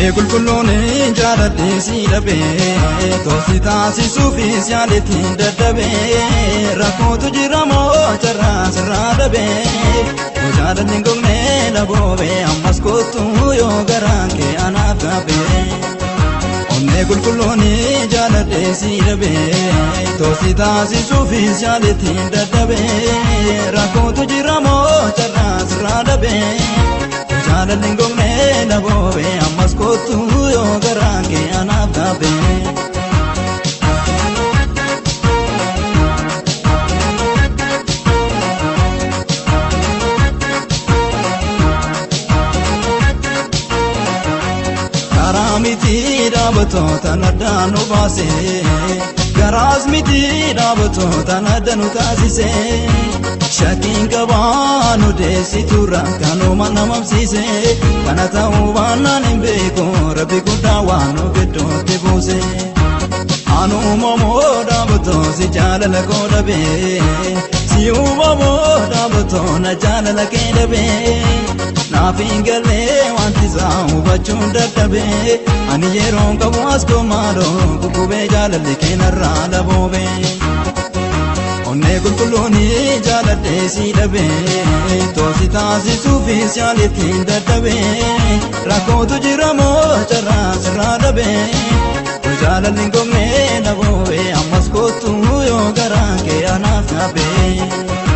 Onnee qulqulluun jaaladhee si dhabee, toosi taasisuufis yaaleetiin dadhabee, rakkootu jira moo carraa sirraa dhabee? Jaalalli hin gogne laboobee, ammas kottu yoo garaan kee anaaf gaabee. Onnee qulqulluun jaaladhee si dhabee, toosi taasisuufis yaaleetiin dadhabee, rakkootu jira moo carraa sirraa dhabee? Jaalalli hin gogne laboobee, ammas kottu yoo garaan kee anaaf gaabee. Karaa miti dhaabattoota addaan nu baase, garaas miti dhaabattoota adda nu taasise, shakkiin qabaa nu deessiturra kanuma namamsiise, kana ta'uu baannaan hin beeku rabbi guddaa waan nu gidduutti buuse. Anu uumamoo dhaabatoo si jaalala koo dhabee, si uumamoo dhaabatoo na jaalala kee dhabee, naaf hin gallee wanti isaa hubachuun dadhabee, ani yeroon qabu as komaadoo kukkubee jaalalli kee narraa daboobee. Onnee qulqulluun jaaladhee si dhabee, toosi taasisuufis yaaleetiin dadhabee, rakkootu jira moo carraa sirraa dhabee? Jaalalli hin gogne laboobee, ammas kottu yoo garaan kee anaaf gaabee.